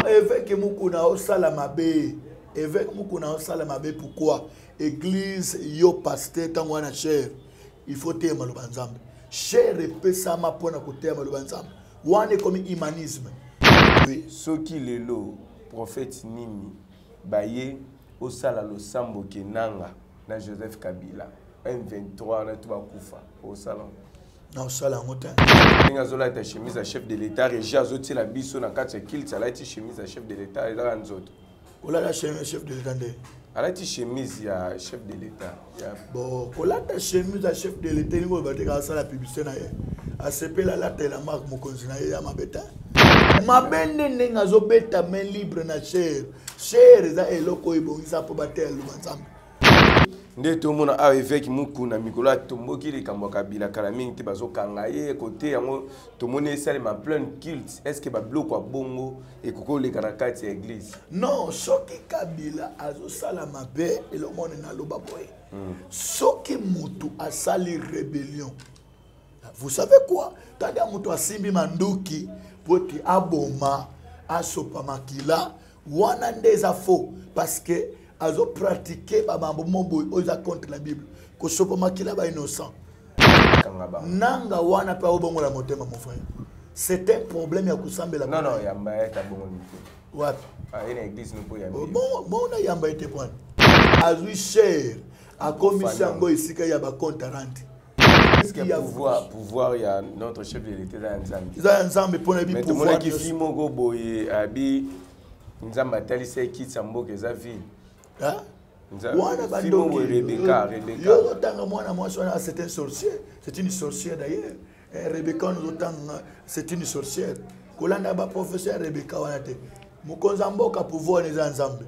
Évêque Mukuna osala mabe. Évêque Mukuna osala mabe pourquoi? Église yo pasteur tango wana cher. Il faut teya maloba Nzambe. Cher epesama pona koteya maloba Nzambe. Wana ekomi humanisme. Oui. Soki lelo prophète nini baye osala losambo ke nanga na Joseph Kabila M23 wana to bakufa osala Naosala yango te. Ndenge azolata chemise ya chef de l'état, régie azotiela biso na kati ya kilte, alati chemise ya chef de l'état, ezaka nzoto. Kolata chemise chef de l'état nde? Alati chemise ya chef de l'état. Ya... Bon, kolata chemise ya chef de l'état elingi oyo bateka asala publicité na ye. Asepela alatela marque mokonzi na ye ya mabe te. Mabe nde ndenge azobeta main libre na chair. Chair eza eloko oyo ebongisa mpo bateya liloba Nzambe. Nde tomona awa évêque Mukuna mikolo atomboki likambo ya Kabila, kala mingi te bazokanga ye kote yango, tomoni esalema pleine culte. Est ce que babiloko ya bongo ekoki koleka na kati ya église? Non, soki Kabila azosala mabe, eloko moko naloba boye, soki mutu asali rébellion, vous savez quoi, tanda mutu asimbi manduki po ete aboma, asopa makila, wana nde eza faux, parce que azo pratiquer ba mambo mo boye oyo eza contre la Bible, kosopa makila ba innocent. Nanga wana pe obongola motema, mon frère, c'est un problème ya kosambela. Non, non, yamba ye tabongoli te. Wapi? Ah, ye na église no po yamba. Bon, bon, na yamba ye te pwana. Azwi cher, akomisi yango esika ya ba compte rente. Est-ce que pouvoir ya notre chef de l'État eza ya Nzambe? Eza ya Nzambe mpo na yebi pouvoir. Mais tomonaki fi moko boye abi Nzambe atalisi ye kiti ya mboka eza ville. Hein? Wana bandoki. Rebecca, Rebecca. Yo otanga mwana mwasi wana, c'est un sorcier, c'est une sorcière d'ailleurs. Eh, Rebecca wana ozotanga, c'est une sorcière. Kolanda ba professeur Rebecca wana te. Mokonzi ya mboka pouvoir eza Nzambe.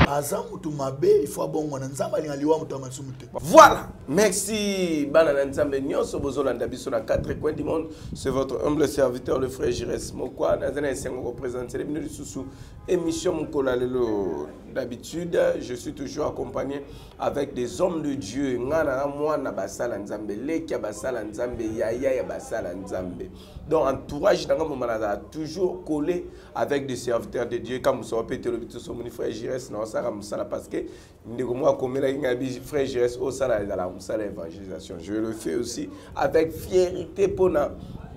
Aza mutu mabe, il faut abongwana. Nzambe alinga liwa mutu ya masumu te. Voilà, merci bana na Nzambe nyonso bozolanda biso na quatre coins du monde. C'est votre humble serviteur le frère Jires Mokwa. Naza na esengo ko présenter bino lisusu émission mokolo ya lelo. D'habitude, je suis toujours accompagné avec des hommes de Dieu. Nga na mwana basala Nzambe, leki ya basala Nzambe, yaya ya basala Nzambe. Donc entourage nanga moma nazala toujours collé avec des serviteurs de Dieu. Comme ça, peut être le mon frère Jires na osala musala, parce que ndeko moko akomelaki ngai bi frère Jires osala ezala musala évangélisation. Je le fais aussi avec fierté pona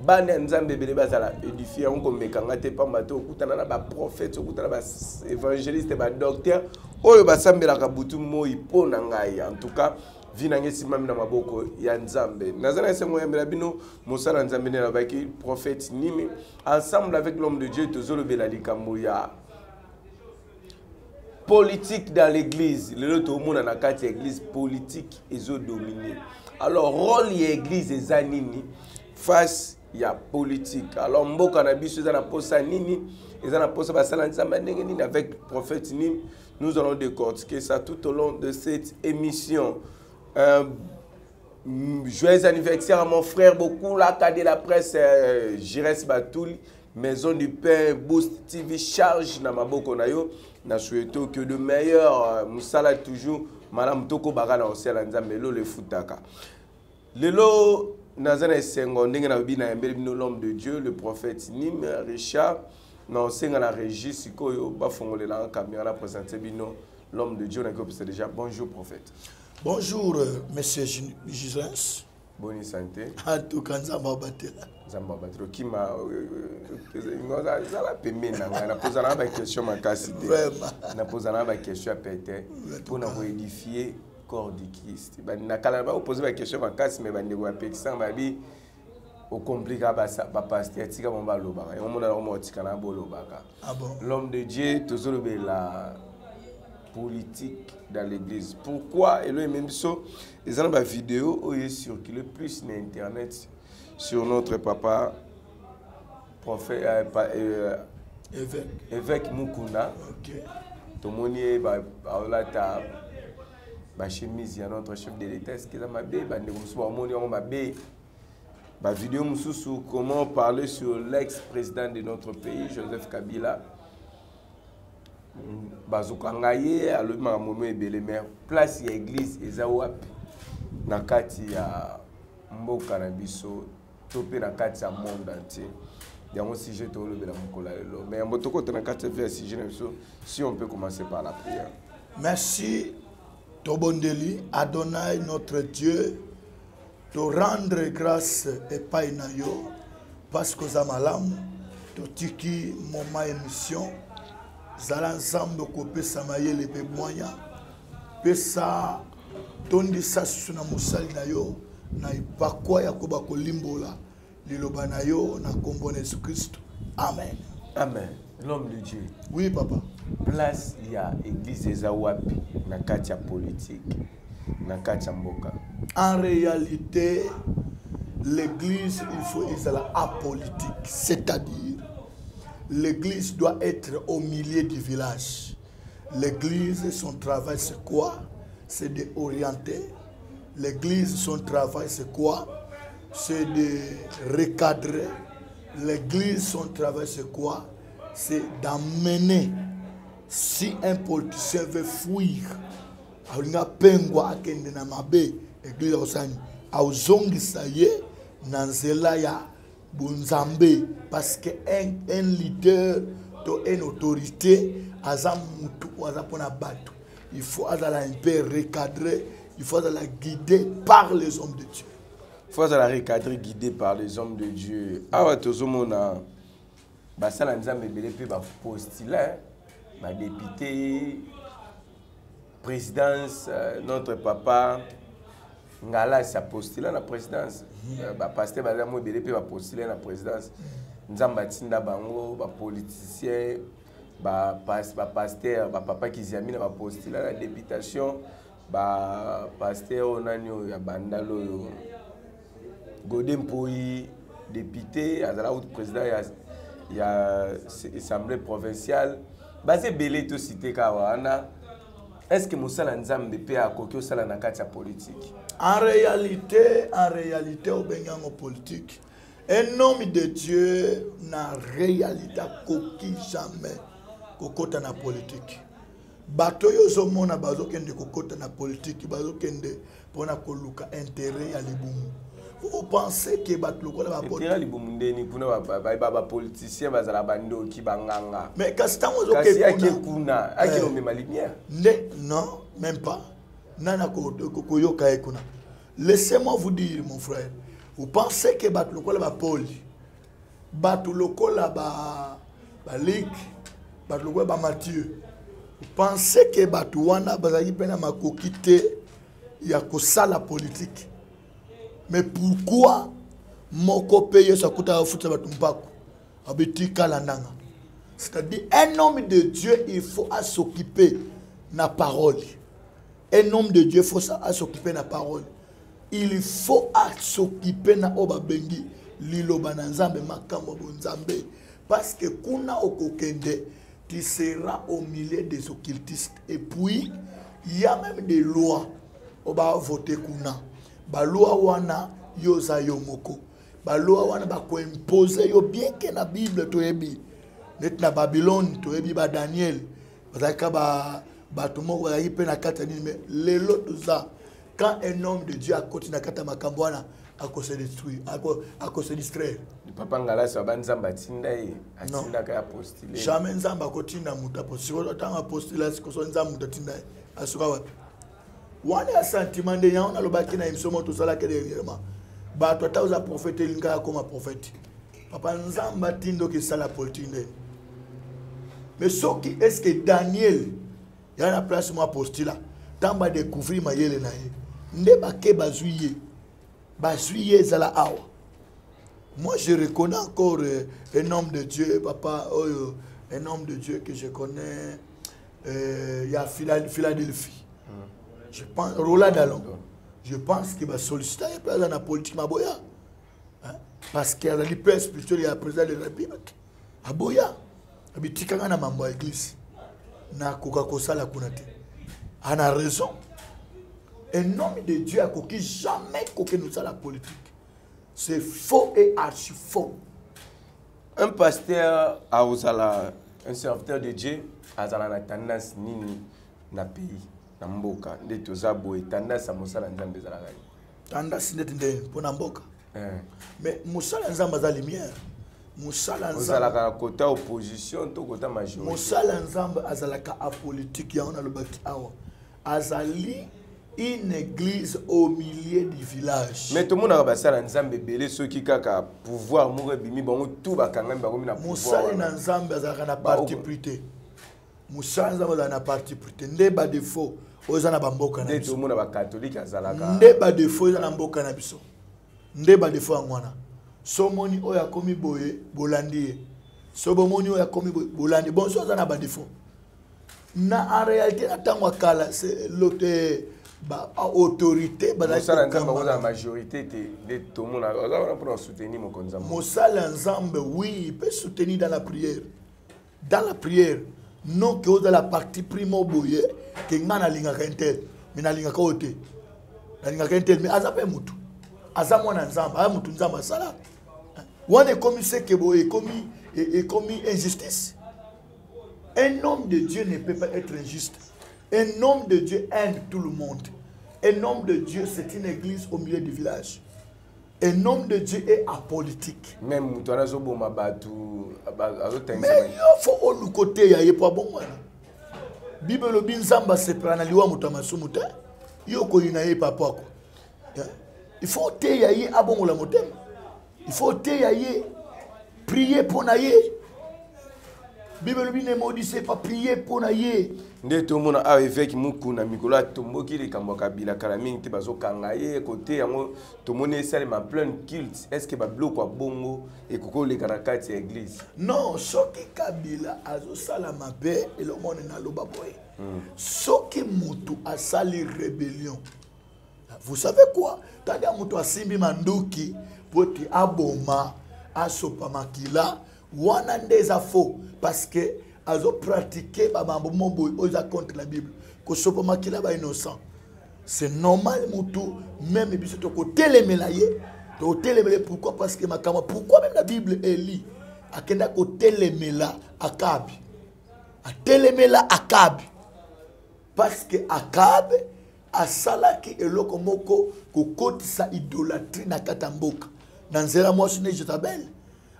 bana ya Nzambe ebele bazala édifié. Yango komeka nga te pamba te okutana na baprophète, okutana na baévangéliste, badocteur oyo basambelaka butu moi mpo na ngai. En tout cas, vie na ngai esimbami na maboko ya Nzambe. Naza na esengo oyambela bino mosala Nzambe nde nalobaki prophète Nimi. Ensemble avec l'homme de Dieu tozolobela likambo ya politique dans l'église. Lelo tomona na kati ya église politique ezodomine. Alors rôle ya église eza nini face ya politique? Alors mboka na biso eza na posa nini? Eza na posa basala Nzambe ndenge nini? Avec prophète Nimi, nous allons décortiquer ça tout au long de cette émission. Joyeux anniversaire à mon frère Bokulaka de la presse, Jires Batouli, Maison du Pain, Boost TV, charge na maboko na yo. Na souhaito que de meilleur musala toujours, madame Toko Baka na osela Nzambe lolo efutaka. Lelo naza na esengo ndenge na lobi na yambeli bino l'homme de Dieu, le prophète Nime Richard. Na osenga na régie sikoyo bafongolela nga caméra na présenter bino l'homme de Dieu na kopesa déjà. Bonjour prophète. Bonjour monsieur Gisens. Bonne santé. En tout cas Nzambe abatela. Nzambe abatela okima ezala pembeni na ngai, napozala na baquestion makasi te, napozala na baquestion ya pete mpona koédifie corps du Christ. Na kala baopose baquestion makasi, mais bandeko bapekisanga babi okomplika bapaster, tika bango balobaka yango, mona yango motika na bolobaka. L'homme de Dieu, tozolobela politique dans l'église. Pourquoi elo ememi biso eza na bavideo oyo ecircule plus na internet sur notre papa prophète, évêque, évêque Mukuna. Tomoni ye aolata bachemise ya notre chef de l'état. Est ce que eza mabe? Bandeko mosusu bamoni yango mabe. Bavideo mosusu, comment parler sur l'ex-président de notre pays Joseph Kabila, bazokanga ye, alobi makambo mo ebele. Mais place ya église eza wapi na kati ya mboka na biso to mpe na kati ya monde entier? Yango sujet tolobela mokolo ya lelo. Mais yambo tokota na kati ya sujet na biso, si on peut commencer par la prière. Merci tobondeli Adonai notre Dieu, to rendre grâce epai na yo parce que oza malamu. Totiki moma émission, zala Nzambe okopesa mayele mpe bwanya, pesa tondisa susu na mosali na yo na epakwa ya koba kolimbola liloba na yo na kombo na Yesu Kristo. Amen. Amen. L'homme de Dieu. Oui, papa. Place ya église eza wapi na kati ya politique, na kati ya mboka? En réalité, l'église, il faut ezala apolitique, c'est-à-dire l'église doit être au milieu du village. L'église, son travail, c'est quoi? C'est d'orienter. L'église, son travail, c'est quoi? C'est de recadrer. L'église, son travail, c'est quoi? C'est d'amener. Si un politicien veut fuir, alinga pengwa akende na mabe, église akosani azongisa ye na nzela ya bonzambe, parce que un leader to une autorité aza mutu oyo aza mpona bato. Il faut azala un peu recadré, il faut azala guidé par les hommes de Dieu. Il faut azala recadré, guidé par les hommes de Dieu. Awa tozomona basala nzambe ebele mpe bapostila badepute présidence, notre papa Ngalasi apostila na présidence, bapaster baza mo ebele mpe bapostila na présidence. Nzambe atinda bango bapoliticien, bapaster, bapapa Kiziami na bapostila na députation, bapaster oyo nani oyo ya Bandalo oyo Godé Mpoyi député, azala out président ya assemblée provinciale. Baza ebele tosite kaka wana. Est-ce que mosala nzambe mpe akoki osala na kati ya politique? En réalité, obengi yango politique, un homme de Dieu na réalité akoki jamais kokota na politique. Bato oyo ozomona bazokende kokota na politique, bazokende mpona koluka intérêt ya libumu. Vous pensez que bato lokola ba intérêt ya libumu ndeni kuna bapoliticien bazala bandoki banganga. Mais kasi ntango kasi ake kuna ake omema lumière nde non, même pas nana koyoka ye kuna. Laissez-moi vous dire, mon frère, vous pensez que bato lokola bapoli, bato lokola balik, bato lokola bamathieu, vous pensez que bato wana bazalaki mpe na makoki te ya kosala politique? Mais pourquoi moko mpe Yesu akutaka kofuta bato mpako abetikala ndanga? C'est-à-dire un homme de Dieu, il faut à s'occuper na parole. Un homme de Dieu, il faut à s'occuper na parole. Il faut à s'occuper na oyo babengi liloba na Nzambe, makambo ya bonzambe. Parce que kuna okokende, tu seras au milieu des occultistes. Et puis, il y a même des lois oyo bavote kuna. Baloi wana yo oza yo moko. Baloi wana bakoimpose yo, bien que na Bible toyebi. Neti na Babylone toyebi ba Daniel, bazalaki bato moko bazalaki mpe na kati ya nini, mais lelo toza quand un homme de Dieu akoti na kati ya makambo wana, akose détruire, akose distraire. Papa Ngalasi aba Nzambe atinda ye, atindaka ya postule. Jamais Nzambe akotinda moto apostule. Ntango apostule asikoso Nzambe moto atinda ye asuka wapi? Wana ya sentiment nde yango nalobaki na émission moko tosalaki dernièrement. Bato ata oza prophète, elingaka akoma prophète. Papa Nzambe atinda oki esala politique nde. Mais soki est-ce que Daniel ya na place mo apostula, ntango badécouvrir mayele na ye nde bake bazwi ye, bazwi ye ezala awa. Moi je reconnais encore un homme de Dieu, papa oyo, un homme de Dieu que je connais, ya Philadelphie. Je pense Roland Dallon. Je pense qu'il va solliciter ye mpe aza na politique maboya, hein? Parce que azali père spirituel ya président de la République. Aboya abitikanga na mambo ya église, nakoka kosala kuna te. Ana raison. Un homme de Dieu akoki jamais kokende kosala politique. C'est faux et archi faux. Un pasteur aozala un serviteur de Dieu azala na tendance nini na pays, na mboka nde toza boye? Tendance ya mosala Nzambe ezalaka nini? Tendance neti nde mpo na mboka? Mais mosala Nzambe aza lumière. Mosala Nzambe ozalaka na kota opposition to kota majorité? Mosala Nzambe azalaka apolitique. Yango nalobaki awa, azali une église au milieu du village. Mais tomonaka basala Nzambe ebele, soki kaka pouvoir moko ebimi, bango tu bakangami, bakomi na Mosali na Nzambe azalaka na parti pris te. Mosala Nzambe azalaka na parti pris te. Nde badéfaut oyo eza na bamboka na biso. Tomona bacatholique azalaka. Nde badéfaut eza na mboka na biso, nde badéfaut yango wana. So omoni oyo akomi boye, bolandi ye. So bomoni oyo akomi boye, bolandi. Bon, so aza na badéfaut na en réalité, na ntango ya kala, lote baautorité. Mosala Nzambe akozala majorité te. Nde tomona aza wana mpona soutenir mokonzi. Mosala ya Nzambe, oui, il peut soutenir dans la prière, dans la prière. Non ke ozala parti pris mo boye ke ngai nalingaka un tel, mais nalingaka oyo te, nalingaka un tel, mais aza mpe motu, aza mwana Nzambe, aza motu Nzambe asala. Wana ekomi seke boye, ekomi injustice. Un homme de Dieu ne peut pas être injuste. Un homme de Dieu aime tout le monde. Un homme de Dieu, c'est une église au milieu du village. Un homme de Dieu est apolitique. Même moto wana azoboma bato. Mais yo, faut oluka oteya ye po abongwana. Bible elobi Nzambe asepela na liwa moto ya masumu te. Yo okoyina ye papa ko. Il faut oteya ye abongola motema. Il faut oteya ye, prier mpo na ye. Bible elobi: ne maudissez pas, prier mpo na ye. Nde tomona awa évêque Mukuna, mikolo atomboki likambo ya Kabila. Kala mingi te bazokanga ye kote yango, tomoni esalema pleine culte. Est ce que babiloko ya bongo ekoki koleka na kati ya église? Non, soki Kabila azosala mabe, eloko mone naloba boye: soki motu asali rébellion, vous savez quoi, tadi moto asimbi manduki po ete aboma, asopa makila, wana nde eza faux, parce que azopratike bamambo mo boye oyo eza contre la Bible. Kosopa makila bainnocent, c'est normal. Mutu même biso tokotelemela ye, tokotelemela ye. Pourquoi? Parce que makambo, pourquoi même la Bible, Eli akenda kotelemela Akabi? Atelemela Akabi parce que Akabe asalaki eloko moko, kokotisa idolâtrie na kati ya mboka na nzela mwasi ne Jezabel.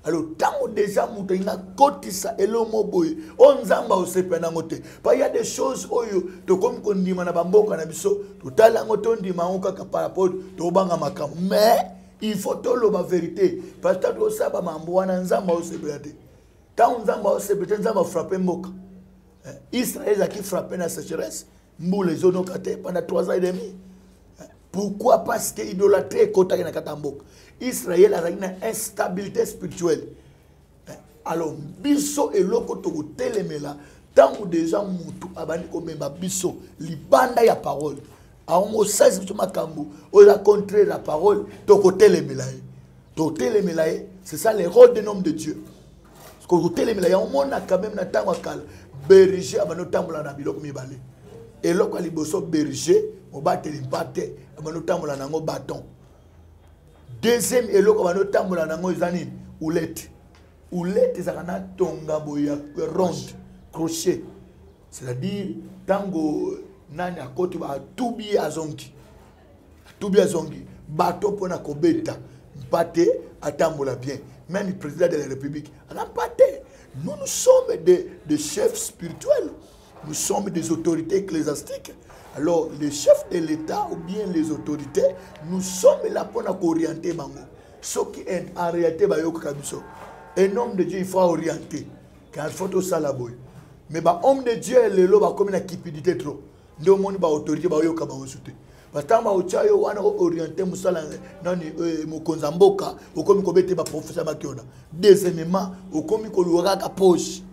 Alors ntango déjà moto alingi akotisa eloko mo boye oyo Nzambe aosepela nango te, pa ya des choses oyo tokomi kondima na bamboka na biso, totala yango, tondima yango kaka par rapport tobanga makambo. Mais il faut toloba vérité, parce que ntango tosala bamambo wana, Nzambe aosepela te. Ntango Nzambe aosepela te, Nzambe afrappe mboka. Israël ezalaki frappé na sécheresse, mbula ezonoka te pendant 3 ans et demi. Pourquoi? Parce que idolâtrie ekotaki na kati ya mboka. Israël azalaki na instabilité spirituelle. Alors biso, eloko tokotelemela, ntango déjà motu abandi komema biso libanda ya parole, aongo osalisi biso makambo oyo eza contraire la parole, tokotelemela ye, tokotelemela ye. C'est ça le rôle d'un homme de Dieu, kotelemela yango. Omonaka même na ntango ya kala, berger abandi otambola na biloko mibale. Eloko ya liboso, berger, mobateli mpate, abandi otambola nango bâton. Deuxième eloko abandi otambola nango eza nini? Houlette. Houlette ezalaka na tonga boye ya ronde, crochet, c'est-à-dire ntango nani akoti, atubi ye, azongi, atubi, azongi bato mpona kobeta mpate atambola bien. Même président de la République aza mpate. Nous, nous sommes des chefs spirituels, nous sommes des autorités ecclésiastiques. Alors les chefs de l'État ou bien les autorités, nous sommes là mpona koorienter bango. Soki en réalité bayokaka biso, un homme de Dieu, il faut orienter, car il faut tosala boye. Mais bahomme de Dieu lelo bakomi na cupidité trop. Nde omoni baautorité bayoka bango su te, parce ntango baotya yo wana oriente mosala nani, mokonzi ya mboka, okomi kobete baprofesseur bakiona. Deuxièmement, okomi koluka kaka poche.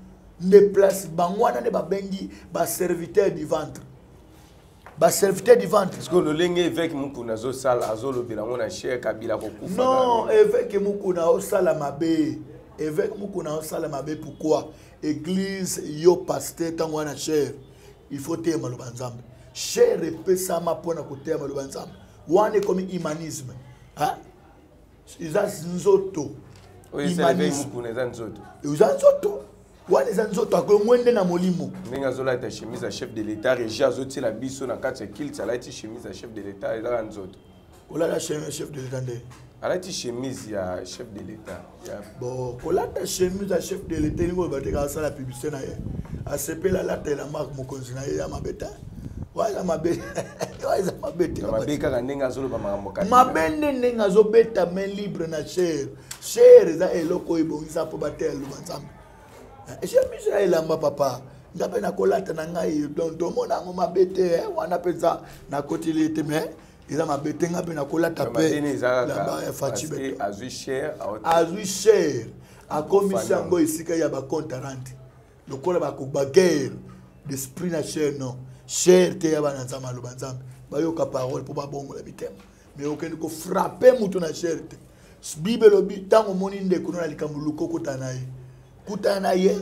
Nde place bango wana nde babengi baserviteur du ventre, baserviteur du ventre. Parce que lolenge évêque Mukuna azosala, azolobela yango na cher, Kabila kokufa. Non, évêque Mukuna osala mabe. Évêque Mukuna osala mabe. Pourquoi? Église, yo pasteur, ntango wana cher, il faut teya maloba Nzambe. Chaire epesama mpona koteya maloba Nzambe. Wana ekomi humanisme, eza nzoto. Humanisme eza nzoto. Eza nzoto wana, eza nzoto, akolongwe nde na molimo. Ndenge azolata chemise ya chef de l'État, régi azotiela biso na kati ya culte, alati chemise ya chef de l'État, ezaka nzoto. Kolata chef de l'État nde Alati chemise ya chef de l'État. Ya... Bon, kolata chemise ya chef de l'État elingi koloba te kaka asala publicité na ye. Asepeli alata elamba mokonzi na ye ya mabe te. Wana eza mabe. Wana eza mabe te. Mabe kaka ndenge azoloba makambo kaka. Mabe nde ndenge azobeta main libre na chair. Chair eza eloko oyo ebongisa mpo bateya liloba Nzambe. Chemise ya elamba papa. Nga mpe nakolata na ngai donc tomona yango mabe te wana mpenza nakoteli ye te mais eza mabe te nga mpe nakolata mpe lamba ya Fatshi Beton. Azwi chair, azwi chair akomisi yango esika ya bacompte rente lokola baguerre d'esprit na chair. Non, chair te ya bana Nzambe, aloba Nzambe bayoka parole mpo babongola mitema, mais okende kofrappe moto na chair te. Bible elobi ntango omoni ndeko no na likambo, luka okota na ye, kutana na ye,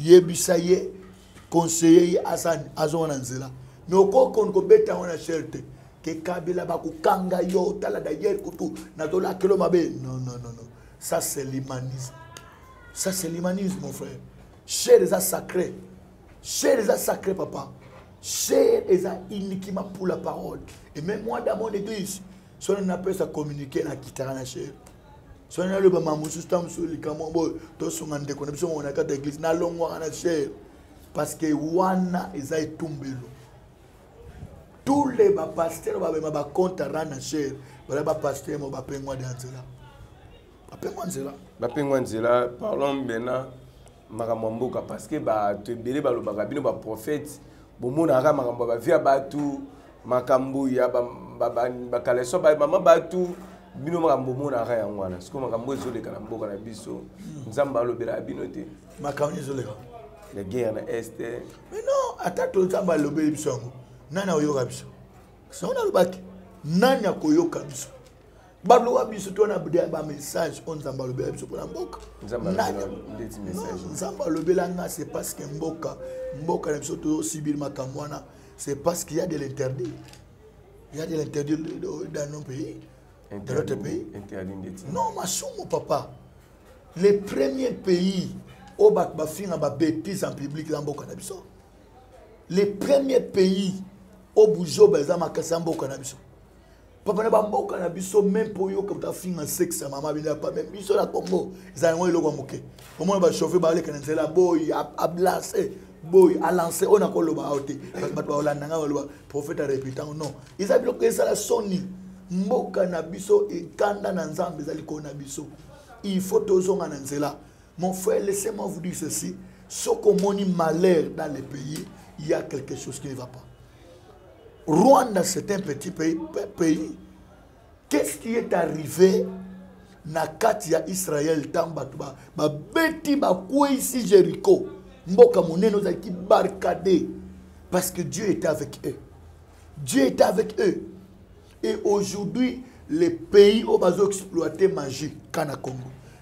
yebisa ye, conseiller ye azonga na nzela, mais okokoni kobeta yango na chair te ke Kabila bakokanga yo, tala d'ailleurs kutu nazolakelo mabe. Non, non, non, non, ça c'est l'humanisme, ça c'est l'humanisme, mon frère. Chair eza sacré, chair eza sacré, papa. Chair eza uniquement pour la parole. Et même moi, dans mon église, soki napesa communiqué, nakitaka na chair. Soki naloba ma mosusu, ta mosusu likambo boyo tosunga ndeko na biso moko na kati ya église, nalongwaka na chair parce que wana eza etumbelo. Tous les bapasteur babema bacompte ra na chair, bala bapasteur mo bapengwa de nzela, bapengwa nzela. Bapengwa nzela. Parlons maintenant makambo ya mboka, parce que bato ebele balobaka bino baprophète bomonaka makambo ya bavie ya bato, makambo ya bakaleso bamama bato, bino makambo bomonaka yango wana. Sikoyo makambo ezoleka na mboka na biso, Nzambe alobelaka bino te? Makambo ezoleka? La guerre na Est. Mais non, ata to Nzambe alobeli biso yango, nani akoyoka biso? Sango nalobaki, nani akoyoka biso? Baloba biso to na bamessage oyo Nzambe alobela biso mpona mboka. Nzambe alobela nga, c'est parce que mboka na biso tozosibili makambo wana, c'est parce qu'il y a de l'interdit, il y a de l'interdit dans nos pays, dans notre pays. Non, masumu papa. Les premiers pays oyo bato bafinga babêtise en public na mboka na biso, les premiers pays oyo buzoba eza makasi ya mboka na biso, papa. Na bamboka na biso, même mpo oyoka moto afinga sexe ya mama bino pa, même biso na Congo eza yango eloko ya moke. Omona bachauffeur baleka na nzela boyi, ablase boyi, alance oyo nakoloba awa te, bato bakolanda ngai, baloba prophète arépétango. Non, eza biloko ezala soni. Mboka na biso, ekanda na Nzambe eza likolo na biso. Il faut tozonga na nzela. Mon frère, laissez-moi vous dire ceci: soki omoni malheur dans le pays, il y a quelque chose qui ne va pas. Rwanda, c'est un petit pays. Qu'est-ce qui est arrivé na kati ya Israël ntango bato babeti, bakweyisi Jéricho, mboka monene ozalaki barricadé? Parce que Dieu était avec eux, Dieu était avec eux. Et aujourd'hui, les pays oyo bazoexploite magie kana Congo,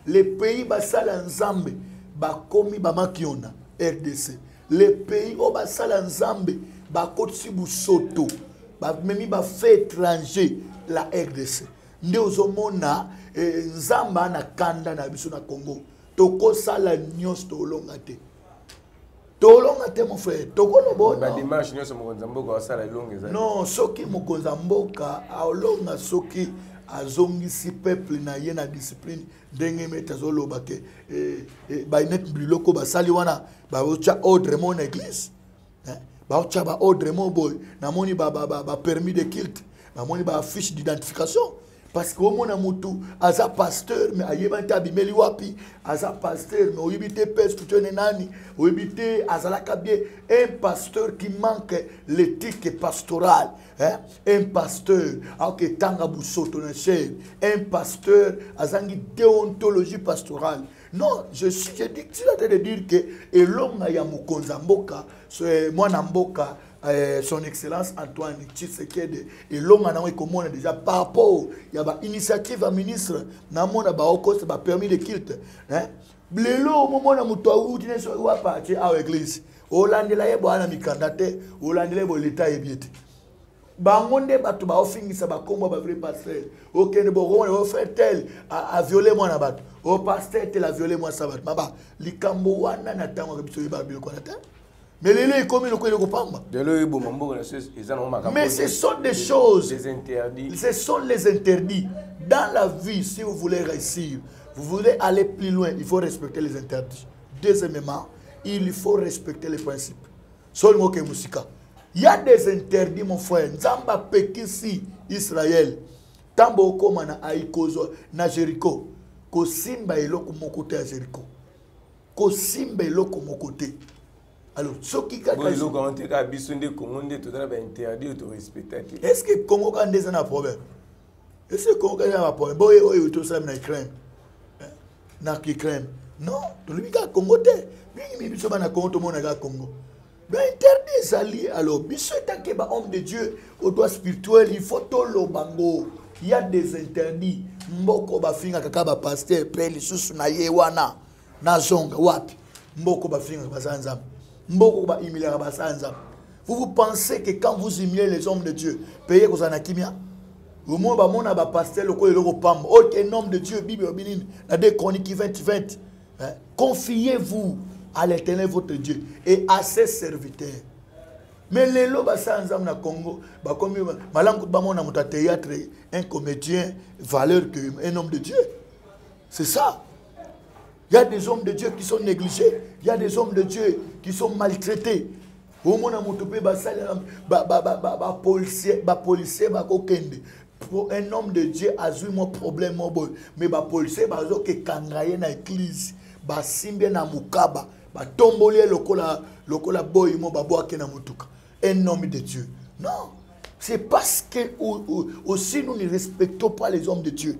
les pays basala Nzambe bakomi bamakiona RDC, les pays oyo basala Nzambe bakotisi busoto, bamemi bafe étranger la RDC, nde ozomona Nzambe ana kanda na biso na Congo. Tokosala nyonso, tolonga te, tolonga te, mon frère. Tokoloba badimanche nyonso mokonzi ya mboka asala, elongo eza? Non, soki mokonzi ya mboka aolonga, soki azongisi peuple na ye na discipline, ndenge mete azoloba ke baneti biloko basali wana, baotya ordre mo na église, baotya baordre mo boye. Namoni bapermis de culte, namoni bafiche d'identification, parce que omona motu aza pasteur mais ayebani te abimeli wapi, aza pasteur mais oyebi te père spirituel ne nani, oyebi te azalaka bien. Un pasteur qui manque l'éthique pastorale, hein? Un pasteur aketanga busoto na chair, un pasteur azangi déontologie pastorale. Non, je dis, je suis en train de dire que elonga ya mokonzi ya mboka, mwana mboka, son excellence Antoine Tshisekedi, elonga nango ekomona déjà par rapport ya bainitiative ya ministre. Namona baokosa bapermis de culte, hein? Lelo omomona moto awuti neso wapa, atie awa église, olandela ye boya na mikanda te, olandela ye boye, leta yebi ye te. Bango nde bato baofingisa bakombo ya bavrai pasteur. Okende bokomona o frère tel aviole mwana bato, o pasteur tel aviole mwasi ya bato. Maba likambo wana na ntango ya biso oyebaka biloko wana te. Mais lelo ekomi lokola eloko pamba. Lelo eboma mboka na biso eza nango makambo. Mais ce sont des choses. Des interdits. Ce sont les interdits. Dans la vie, si vous voulez réussir, vous voulez aller plus loin, il faut respecter les interdits. Deuxièmement, il faut respecter les principes. Solingo ke musika. Il y a des interdits, mon frère. Nzambe apekisi Israël. Tambo okoma na Aïkozo, na Jéricho. Kosimba eloko moko te ya Jéricho. Kosimba eloko moko te. Alors, soki kaka Bon, eloko yango te, kaka biso nde Congo nde toza na ba interdit oyo to respecta te. Est-ce que Congo kaka nde eza na problème? Est-ce que Congo kaka eza na problème? Boye oyo tosalami na Ukraine. Na Ukraine. Non, tolobi kaka Congo te. Mingi mingi biso bana Congo tomona kaka Congo. Ba interdit ezali. Alors biso etanke ba homme de Dieu au droit spirituel, il faut toloba ngo. Il y a des interdits. Mboko bafinga kaka ba pasteur pe lisusu na ye wana. Nazonga wapi? Mboko bafinga basala Nzambe. Mboko ba humiliaka basala Nzambe. Vous vous pensez que quand vous humiliez les hommes de Dieu, payez kozala na kimia? Au moins ba mona ba pasteur lokola eloko pamba. Ok, un homme de Dieu, Bible elobi nini? Na 2 Chroniques 20, 20. Hein? Confiez-vous à l'Éternel votre Dieu et à ses serviteurs. Mais lelo basala Nzambe na Congo, bakomi malamu kutu bamona moto ya théâtre, un comédien, valeur que un homme de Dieu. C'est ça. Il y a des hommes de Dieu qui sont négligés. Il y a des hommes de Dieu qui sont maltraités. Au moins, moto pe basali ba, ba, ba, ba, ba policier, ba policier ba kokende. Pour un homme de Dieu azui mo problème mo boy. Mais ba policier ba zo ke kanga ye na église, ba simbe na mukaba, ba tomboli ye lokola, lokola boy mo ba boake na mutuka. Un homme de Dieu. Non, c'est parce que aussi nous ne respectons pas les hommes de Dieu.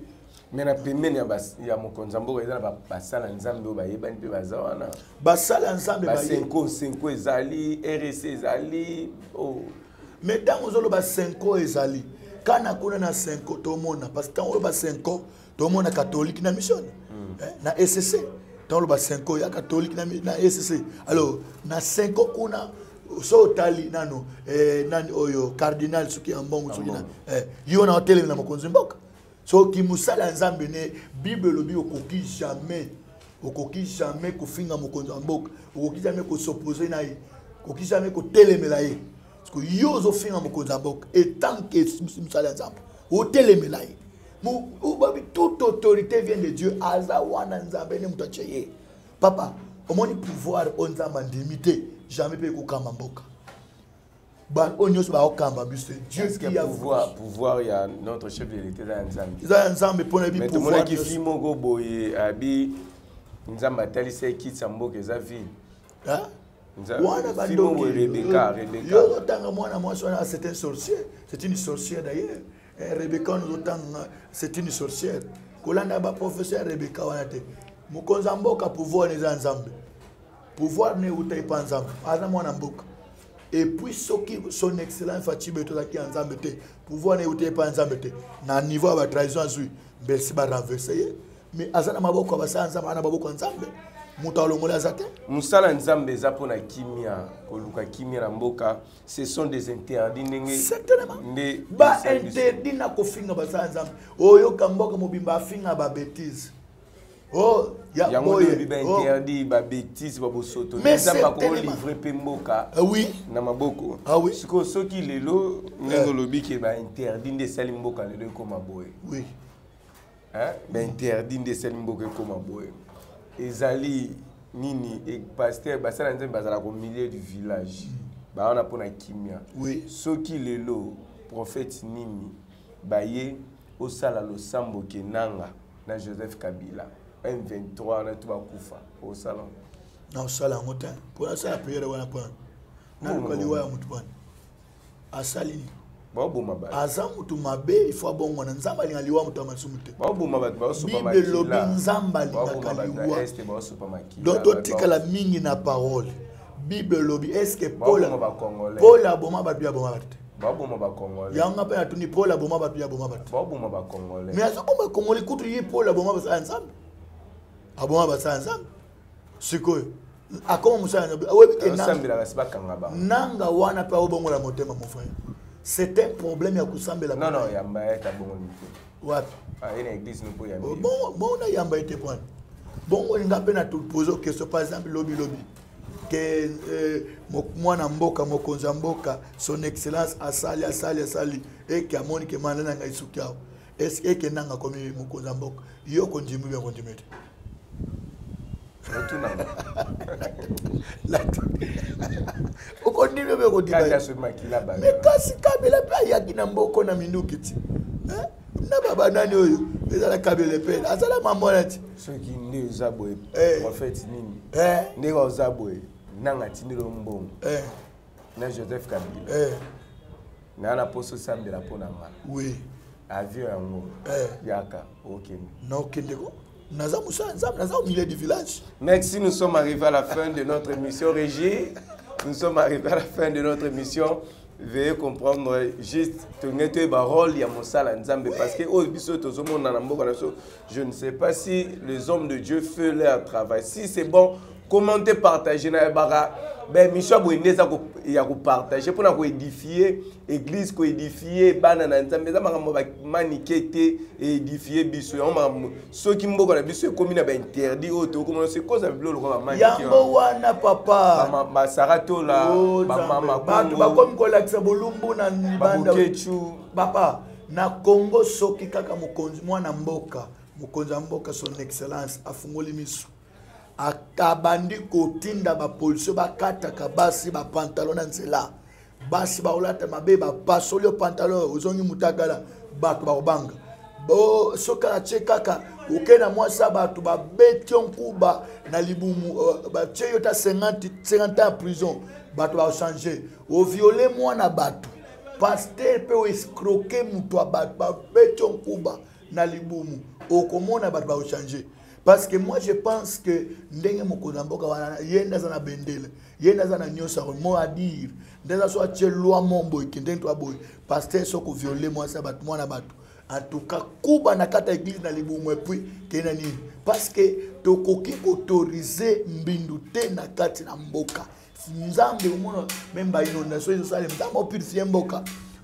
Mais na pembeni ya bas, ya mokonzi ya mboka eza na ba, basala Nzambe oyo bayebani mpe baza wana. Basala Nzambe Ba baye. Senko, Senko ezali, RSC ezali, oh. Mais ntango ozoloba Senko ezali, kana kuna na Senko tomona, parce que ntango oloba Senko tomona catholique na mission, hein, na ECC. Ntango oloba Senko ya catholique na ECC. Alors na Senko kuna so otali nano, nani oyo cardinal soki ya mbongo soki na, Ambongo. yo na otelemi na mokonzi mboka. Soki mosala ya Nzambe ne Bible elobi okoki jamais, okoki jamais kofinga mokonzi ya mboka, okoki jamais kos'opposer na ye, okoki jamais kotelemela ye. Parce que yo ozofinga mokonzi ya mboka et tant que mosala ya Nzambe otelemela ye. Babi, toute autorité vient de Dieu. Aza wana Nzambe ne moto atie ye. Papa, omoni pouvoir oyo Nzambe andimi te, jamais pe ekokamba mboka. Ba oyo nyonso baokamba biso, Dieu Est-ce que qui a pouvoir, voulu. pouvoir ya notre chef de l'État eza ya Nzambe? Eza ya Nzambe mpona yebi Mais pouvoir tomonaki nyonso. fille moko boye, abi Nzambe atalisi ye kiti ya mboka eza vide. Hein? Nzambe, Wana fille moko boye, bandoki. Rebecca, Rebecca. Yo otanga mwana mwasi wana, c'est un sorcier. C'est une sorcière d'ailleurs. Eh, Rebecca, nous otanga, c'est une sorcière. Kolanda ba professeur Rebecca wana te. Mokonzi ya mboka pouvoir eza ya Nzambe. Pouvoir ne uta epa Nzambe. Aza mwana mboka. Et puis soki son excellence Fatshi Béton azalaki ya Nzambe te, pouvoir ne uta epa Nzambe te. Na niveau ya ba trahison azwi, mbelsi ba renverser ye. Mais aza na maboko ya basala Nzambe, aza na maboko ya Nzambe. Moto alongoli aza te. Mosala Nzambe eza mpona kimia, koluka kimia na mboka, ce sont des interdits ndenge Certainement. nde Ba esali biso. interdit na kofinga basala Nzambe. Oyoka mboka mobimba afinga ba bêtises. Oh, ya Yango boye. nde lobi ba Oh. interdit, ba bêtises, ba bosoto. Mais Nzambe ako certainement. livrer pe mboka Ah oui. na maboko. Ah oui. Sikoyo soki lelo ndenge Eh. olobi ke ba interdit nde esali mboka lelo ekoma boye. Oui. Hein? Ba interdit nde esali mboka ekoma boye. Ezali nini? E pasteur basala Nzambe bazalaka au milieu du village. Ba wana mpona kimia. Oui. Soki lelo prophète nini baye osala losambo ke nanga na Joseph Kabila M23 na to bakufa osala. Na osala yango te. Mpona asala prière wana mpona. Na Bongo, luka bongo. liwa ya motu wana. Asali nini? Baoboma bato. Aza motu mabe, il faut abongwana. Nzambe alinga liwa moto ya masumu te. Baoboma bato, baosopa Bible makila. elobi Nzambe alingaka Baoboma bato na liwa. Est, baosopa makila. Donc, Bato totikala bao- mingi na parole. Bible elobi, est-ce que Paul Baoboma ba Congolais. Paul aboma bato ya aboma bato te? Baoboma ba Congolais. Yango mpe natuni Paul aboma bato ya aboma bato. Baoboma ba Congolais. Mais azoboma Congolais kutu ye Paul aboma basala Nzambe. Aboma basala Nzambe. Sikoyo akoma mosala Nzambe. Oyebi ke nanga Osambela basi bakanga bango. Nanga wana mpe aobongola motema, mon frère. C'est un problème ya kosambela. Non, non, yamba ye ta bongo mito. Wapi? Ah, ye na église no po yamba. Oh, bon, bon, na yamba ye te point. Bongo nga mpe na te poser question, par exemple lobi lobi. Ke mwana mboka, mokonzi ya mboka, son excellence asali, asali, asali, eke amoni ke manda na ngai suki awa. Est-ce que nanga komi mokonzi ya mboka? Yo kondimi bien kondimi te. Okondimi bien kondimi. Mais kasi Kabila pe ayaki na mboko na minduki ti. Na baba nani oyo ezala Kabila pe azala mambo ti. Soki nde oza boye prophète nini? Nde oza boye nanga tindelo mbongo. Na Joseph Kabila. Na na poso sambela pona nga. Oui. Avion yango. Yaka okende. Na okende ko. Naza mosala Nzambe, naza au milieu du village. Merci, nous sommes arrivés à la fin de notre émission Régie. Nous sommes arrivés à la fin de notre émission. Veuillez comprendre juste tongete ba rôle ya mosala Nzambe parce que oh biso tozomona na mboka na biso, je ne sais pas si les hommes de Dieu font leur travail. Si c'est bon, commentez, partagez na bara ben mission boye nde eza ya ko partager pour na ko édifier église, ko édifier bana na Nzambe eza makambo ba manike te édifier biso yango makambo soki mboka na biso ekomi na ba interdit oyo tokomona c'est cause ya biloko lokola ba manike yango wana papa ba Saratola ba mama bato bakomi kolakisa bolumbu na libanda Bokechu papa na Congo soki kaka mokonzi mwana mboka mokonzi ya mboka son excellence afungoli miso akabandi kotinda ba policier bakataka basi ba pantalon na nzela basi baolata mabe bapasoli yo pantalon ozongi mutakala bato bakobanga bo soki atie kaka oke na mwasi ya bato babeti yo nkuba na libumu batie yo ta 50 ans ya prison bato bachange oviole mwana bato pasteur mpe oescroke moto ya bato babeti yo nkuba na libumu okomona bato bakochange. Parce que moi je pense que ndenge mokonzi ya mboka wana ye nde aza na bendele ye nde aza na nyonso yango mot à dire nde aza so atie loi mo boye ke ndenge toya boye pasteur soki oviole mwasi ya bato mwana bato en tout cas kuba na kati ya église na libumu et puis ke na nini parce que tokoki koautoriser mbindu te na kati na mboka nzambe omona même ba inondation ezosalema nzambe opurifie mboka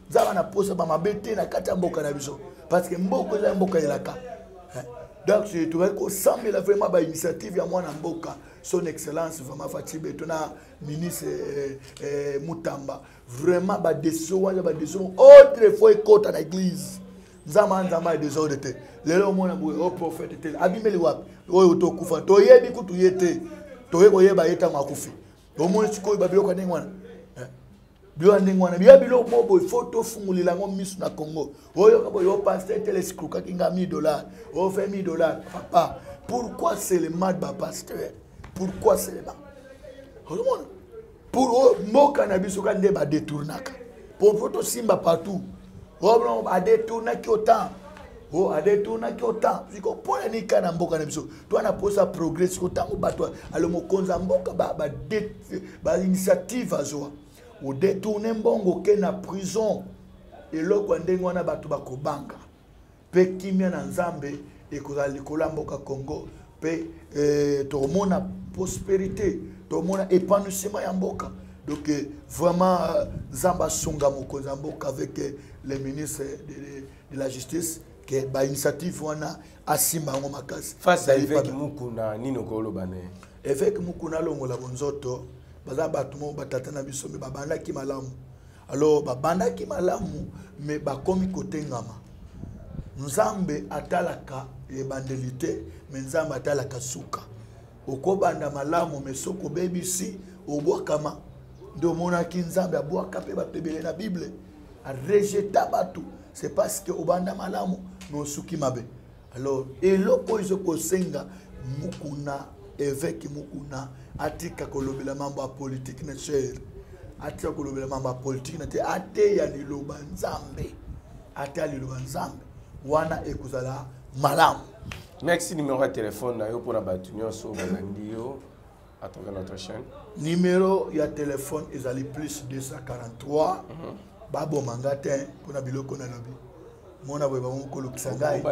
nzambe na posa ba mabe te na kati ya mboka na biso parce que mboka eza mboka elaka. Donc tozali kosambela vraiment ba initiative ya mwana mboka son excellence vraiment Fatshi Beto na ministre Mutamba vraiment ba décision wana ba décision autre fois ekota na église nzambe nzambe ya désordre te lelo omona boye o prophète te abimeli wapi oyo tokufa toyebi kutu ye te toye koyeba ye ntango akufi omoni sikoyo babiloko ya ndenge wana biloko ya ndenge wana biya biloko moko boye fo tofungolela yango miso na Congo oyoka boye o pasteur tel escrokaki nga $1000 o $20 000 papa pourquoi seulement ba pasteur pourquoi seulement ozomona pour mboka na biso ka nde badetournaka po tosimba partout oyo badetournaki autant o adetournaki autant siko mpona nini kaka na mboka na biso to wana mposa progrès siko ntango bato alo mokonzi ya mboka bainitiative azwa odetourne mbongo oke na prison eloko ya ndenge wana bato bakobanga mpe kimia na nzambe ekozala likolo ya mboka Congo mpe tokomona prospérité tokomona épanouissement ya mboka donc vraiment nzambe asunga mokonzi ya mboka avec les ministres de la justice ke ba initiative wana asimba yango makasi. Face à évêque Mukuna nini okoloba na ye? Évêque Mukuna alongola bonzoto baza bato moko batata na biso me babandaki malamu alors babandaki malamu me bakomi kotengama nzambe atalaka ebandeli te me nzambe atalaka suka okobanda malamu me soki obebisi obwakama nde omonaki nzambe abwaka mpe bato ebele na bible arejeta bato c'est parce que obanda malamu me osuki mabe alors eloko oyo ezokosenga Mukuna évêque Mukuna atika kolobela mambo ya politique na chair atika kolobela mambo ya politique na te ateya liloba nzambe ateya liloba nzambe wana ekozala malamu. Merci. Numéro ya téléphone na yo mpona bato nyonso balandi yo à travers notre chaîne. Numéro ya téléphone ezali plus 243 baboma nga te mpona biloko nalobi mona boye bango kolukisa ngai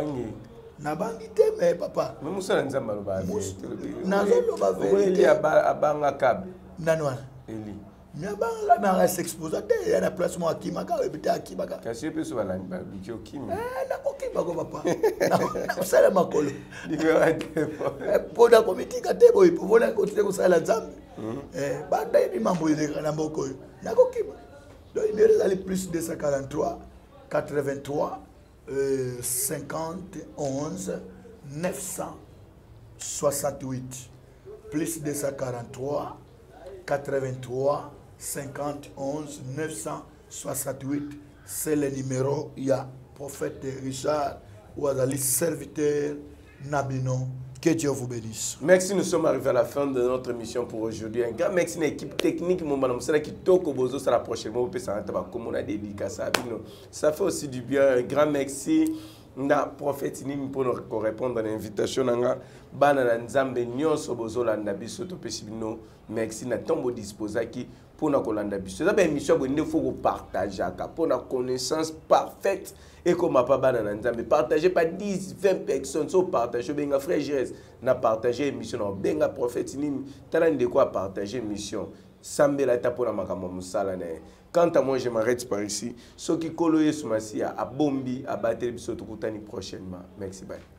nabangi te me papa mosala nzambe aloba nazoloba vérité abanga câble nani wana Eli me abangaka me aka s'exposa te ya na place moko akimaka oyebi te akimaka kasi ye mpe so balandi baluki okimi nakokima ko papa nakosala makolo mpo nakomitika te boye mpona kotika kosala nzambe. Eh, bandayebi mambo eleka na mboka oyo, nakokima. Donc numéro ezali plus 243 83 50 11 968, plus 243 83 50 11 968. C'est le numéro ya prophète Richard oyo azali serviteur na bino. Que Dieu vous bénisse. Merci, nous sommes arrivés à la fin de notre émission pour aujourd'hui. Un grand merci à l'équipe technique, mon bonhomme, c'est kitoko bozo, ça la prochaine fois, comme on a dédicace à bino. Ça fait aussi du bien. Un grand merci na prophète Nimi pour nous répondre à l'invitation nanga. Bana na Nzambe nyonso bozolanda biso, topesi bino merci na ntango bodisposaki mpona kolanda biso. Eza baémission ya boye nde faut kopartageaka mpona connaissance parfaite ekoma pa bana na Nzambe. Partage pa 10 20 personnes. So partage, obenga frère Gires na partage émission na obenga prophète Nimi, tala ndeko apartage émission, sambela ata mpona makambo ya mosala na ye. Quant à moi, je m'arrête par ici. Soki Kolo Yesu Masiya abombi, abateli biso, tokutani prochainement. Merci, bye.